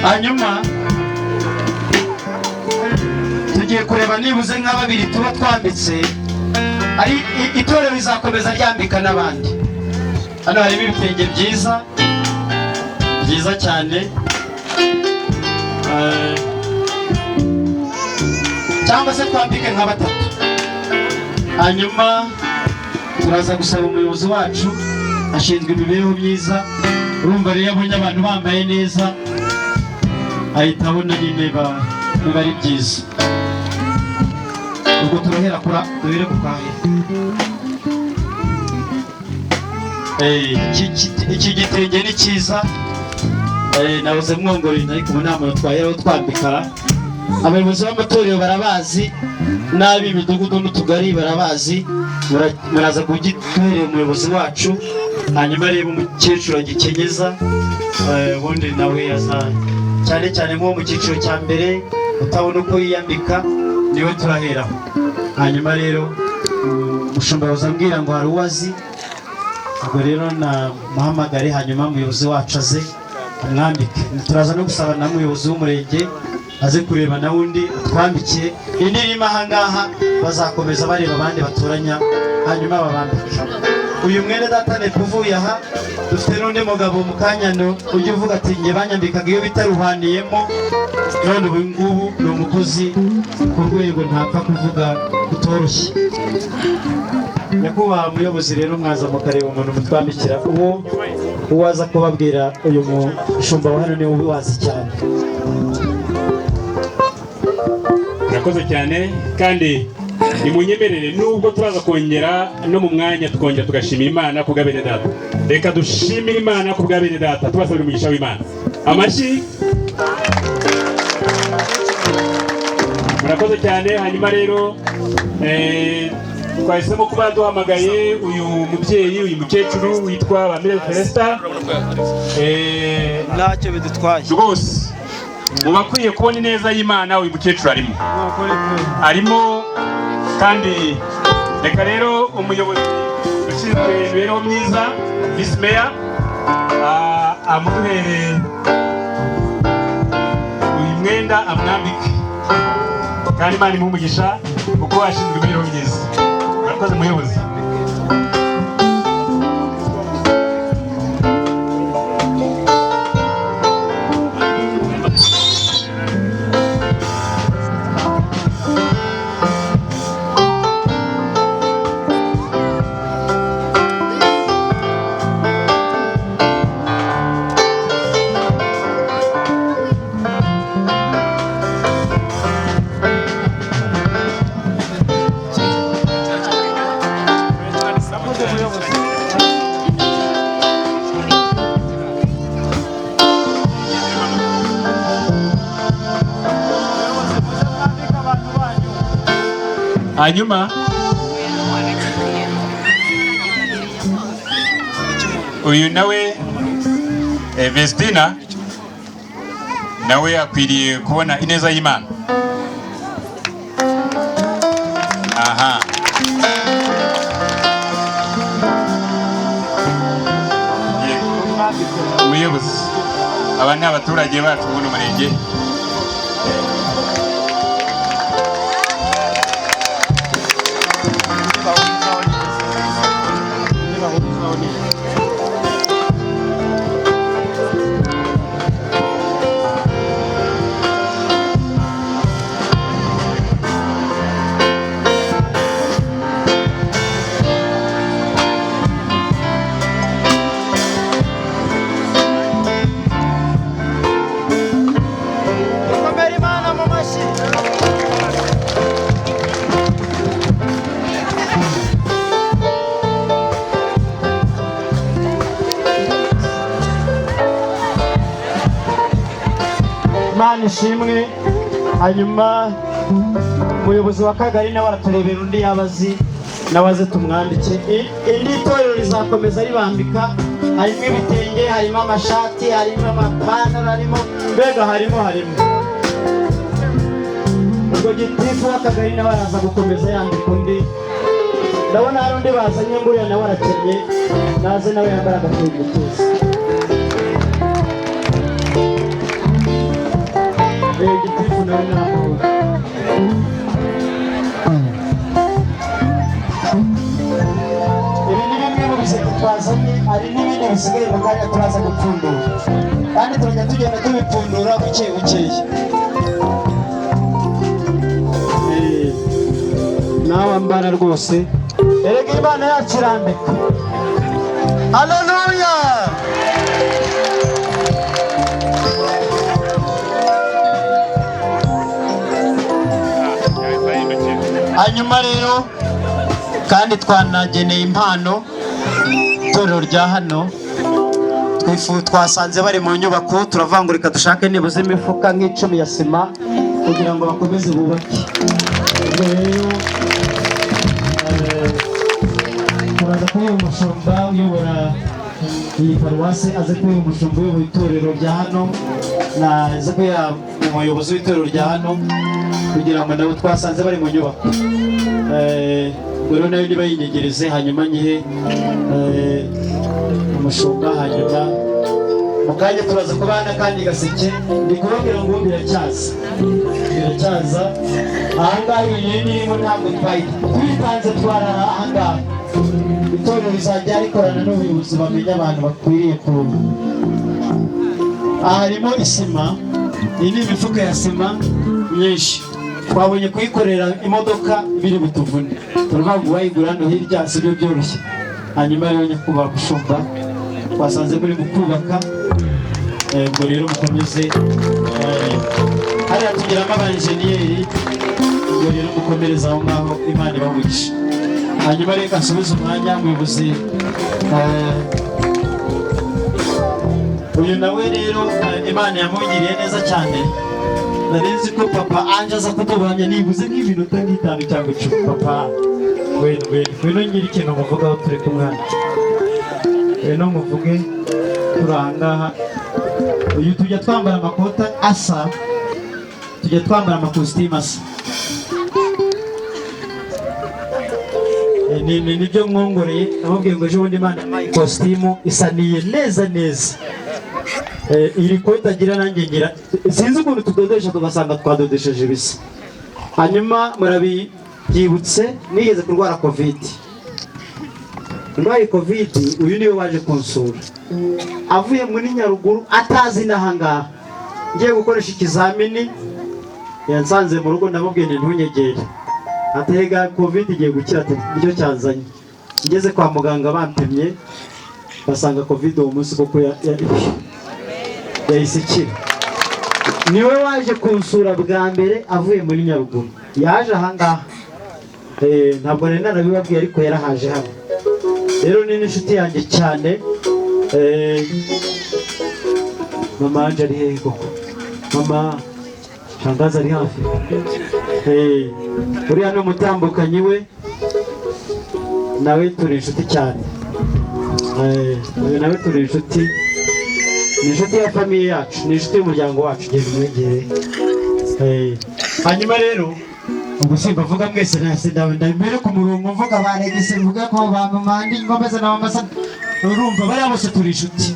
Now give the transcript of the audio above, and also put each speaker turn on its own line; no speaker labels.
Hanyuma tugiye kureba nibuze nka babiri tuba twambitse, ari itorero rizakomeza ryambika n'abandi. Hano harimo ibitenge byiza byiza cyane, cyangwa se twambike nka batatu. Hanyuma turaza gusaba umuyobozi wacu ashinzwe imibereho myiza, urumva rero abonye abantu bambaye neza ahita abona nyine biba ari byiza. Ubwo turahera kuri duhere ku kahe. Iki gitenge ni cyiza. Nabuze mwongorera ariko ubu nta muntu twaheraho twambika. Abayobozi b'amatorero barabazi, n'ab'imidugudu n'utugari barabazi. Muraza kugitwerera umuyobozi wacu, hanyuma reba umukecuru agikenyeza, ubundi nawe aza, cyane cyane nko mu cyiciro cya mbere utabona uko yiyambika, niwe turaheraho. Hanyuma rero umushumba uzambwira ngo hari uwazi, ubwo rero namuhamagare, hanyuma umuyobozi wacu aze amwambike. Turaza no gusaba na muyobozi w'umurenge aze kureba na wundi atwambikiye. Indi irimo aha ngaha, bazakomeza bareba abandi batoranya hanyuma babambike. Uyu mwene data Nepo uvuye aha, dufite n'undi mugabo mu kanyano ujya uvuga ati njye banyambikaga iyo bita ruhaniyemo, none ubu ngubu ni umukozi ku rwego ntapfa kuvuga utoroshye. Nyakubahwa muyobozi rero mwaza mukareba umuntu mutwambikira, uwo uwaza kubabwira uyu mushumba wa hano niwe ubazi cyane.
Murakoze cyane, kandi nimunyemerere nubwo turaza kongera no mu mwanya tukongera tugashimira Imana ku bwa bene data. Reka dushimire Imana ku bwa bene data, tubasabira umugisha w'Imana. Amashyi. Murakoze cyane. Hanyuma rero twahisemo kuba duhamagaye uyu mubyeyi, uyu mukecuru witwa Bamire Celestin.
Ntacyo bidutwaye
rwose mu bakwiye kubona ineza y'Imana uyu mukecuru arimo, kandi reka rero umuyobozi ushinzwe imibereho myiza, Visi Meya, amuduhere uyu mwenda amwambike, kandi Imana imuhe umugisha kuko ashinzwe imibereho myiza. Murakoze muyobozi. Hanyuma uyu nawe Vestina nawe akwiriye kubona ineza y'Imana. Aha, umuyobozi, aba ni abaturage bacu muri murenge.
Komera Imana mu mashyi. Imana ishimwe. Hanyuma umuyobozi wa kagari nawe araturebera undi yaba azi, nawe aze tumwambike. Indi torero rizakomeza ribambika, harimo ibitenge, harimo amashati, harimo amapantaro, harimo mbega harimo ubwo gitifu w'akagari nawe araza gukomeza yambika undi. Ndabona hari undi bazanye nguriya nawe arakennye, naze nawe yambara agatenge keza. Gitifu nawe namuhura. Ibi ni bimwe mu biseke twazanye, hari n'ibindi bisigaye mu kanya turaza gupfundura, kandi turajya tugenda tubipfundura buke bukeya. Nawe ambara rwose, erega Imana yacu irambika. Haleluya! Hanyuma rero kandi twanageneye impano itorero rya hano. Twifu twasanze bari mu nyubako, turavangurika dushake nibuze imifuka nk'icumi ya sima kugira ngo bakomeze bubake. Ubwo rero turaza kuba umushumba uyobora iyi paruwasi, aze kuba umushumba uyobora itorero rya hano, na aze kuba umuyobozi w'itorero rya hano, kugira ngo nabo twasanze bari mu nyubako. Ubwo rero nayo niba yinyegereze, hanyuma nyihe umushumba, hanyuma mu kanya turaza kubana kandi gaseke. Ndi kubabwira ngo biracyaza, biracyaza. Ahangaha iyi irimo ntabwo twayitanze, twarara ahangaha. Itorero rizajya rikorana n'ubuyobozi, bamenya abantu bakwiriye kuba. Aha harimo isima, iyi ni imifuka ya sima myinshi. Twabonye kuyikorera imodoka biri butuvune, turavuga ngo wayigura hano hirya si byo byoroshye. Hanyuma rero nyakubahwa mushumba, twasanze muri mu kubaka, ubwo rero mukomeze. Hariya tugiramo abajeniyeri, ubwo rero mukomereze aho ngaho, Imana ibamugisha. Hanyuma reka nsubize umwanya umuyobozi. Uyu nawe rero Imana yamugiriye neza cyane. Nari nzi ko papa Anje aza kuduhamya nibuze nk'iminota nk'itanu cyangwa 10. Papa wenu wenu wenu, ngira ikintu muvugaho turi kumwe hano. Wenu muvuge turi aha ngaha. Uyu tujya twambara amakota asa, tujya twambara amakositimu asa. Nibyo mwongoreye, namubwiye ngo ejo bundi Imana yampaye ikositimu isa niye neza neza. Iri koti agira nanjye ngira, sinzi ukuntu tudodesha tugasanga twadodesheje ibisa. Hanyuma murabibyibutse, nigeze kurwara covid. Ndwaye covid, uyu niwe waje kunsura avuye muri Nyaruguru atazi n'ahangaha, ngiye gukoresha ikizamini. Yansanze mu rugo, ndamubwiye nti ntunyegere, atega covid igiye gukira, ati nicyo cyanzanye. Ngeze kwa muganga bampimye basanga covid uwo munsi koko yahise ikira. Niwe waje kunsura bwa mbere avuye muri Nyaruguru, yaje ahangaha. Ntabwo nari narabibabwiye ariko yarahaje hano. Rero ni n'inshuti yanjye cyane. Mama Anje ari hehe koko? Mama Shangazi ari hafi. Uriya ni umutambukanyi we, nawe turi inshuti cyane. Uyu nawe turi inshuti, ni inshuti ya famiye yacu, ni inshuti y'umuryango wacu. Genda umwegere. Hanyuma rero ubwo simbavuga mwese, nase ndabere ku murongo mvuga baregese, mvuga ko ba mama ndi ngomeze na mama sa, urumva bariya bose turi inshuti.